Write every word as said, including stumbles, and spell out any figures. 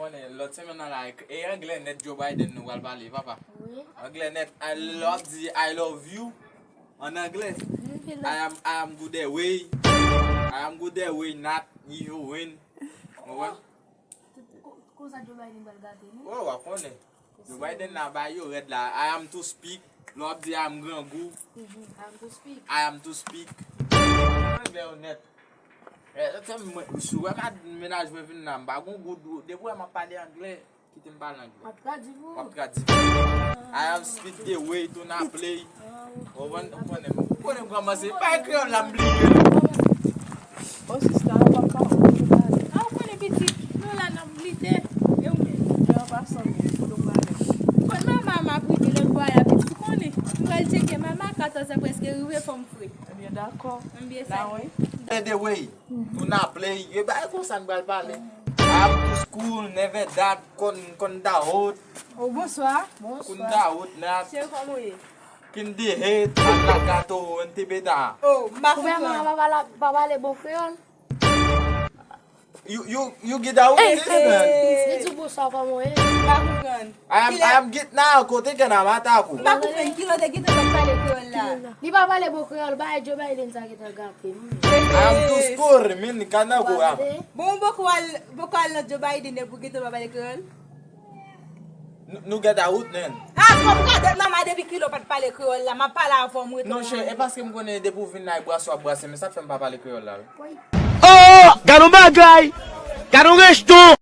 Konnen lòt semèn nan la, e anglè nèt Joe Biden nou pral pale, papa. Wi. Anglè nèt, I love, di I love you. An anglè, I am, I am good away. I am good away, not even win. Ou konprann? Konsa Joe Biden pral gate nou. Wè, w ap konnen. Joe Biden la bay yo rèd la. I am to speak. Lè w ap di I am grangou. I am to speak. I am to speak. Anglè yo nèt. Eh, se mwen, si w wè mad-, mennaj mwen vin la, m pa gon goud, depi w wè m ap pale anglè, kite m pale anglè. W ap tradui pou ou. W ap tradui pou ou. I am speak the way to na play. Ou konn, ou konnen, ou konnen m kòmanse. Pa kreyòl la, m bliye. Bon, sista, w ap pale, w ap pale. A, ou konnen pitit, nou la n ap lite. E ou menm? An pasan, men, pou nou pale. Ou konn manman m ap rive lòt bò a la, pitit, ou konnen. M pral tcheke manman, katòz è prèske rive, fò m fre. Ebyen, dakò. Ebyen, sa. By the way, to na play, e bagay konsa n pral pale. I am to school, never that, kon, kon da out. Oh, bonswa. Kon da out, nat. Cheri, kòman w ye? Kin de hate, an la gato, n te beta. Oh, m pa konprann. Ou pa pale, pa pale bon kreyòl? You, you, you get out this, man. Li di bonswa, kòman w ye? M pa konprann. I am, I am get now, kote gen a mata kou. M pa konprann, kilè w te gentan konn pale kreyòl la? Li pa pale bon kreyòl, bay Joe Biden sa gentan gate m. I am to school, men kana go am. Bon, ou poko al, poko al nan Joe Biden, epi w gentan pa pale kreyòl? Nou, nou get out, man. Ah, kòm gadòt manman depi kilè w pa t pale kreyòl la, m ap pale avè w, m rete. Non, chè, e paske m konnen depi w vin la, e brase w ap brase, men sa k fè m pa pale kreyòl la, wi. Oh, gad yon bagay! Gad yon rejton!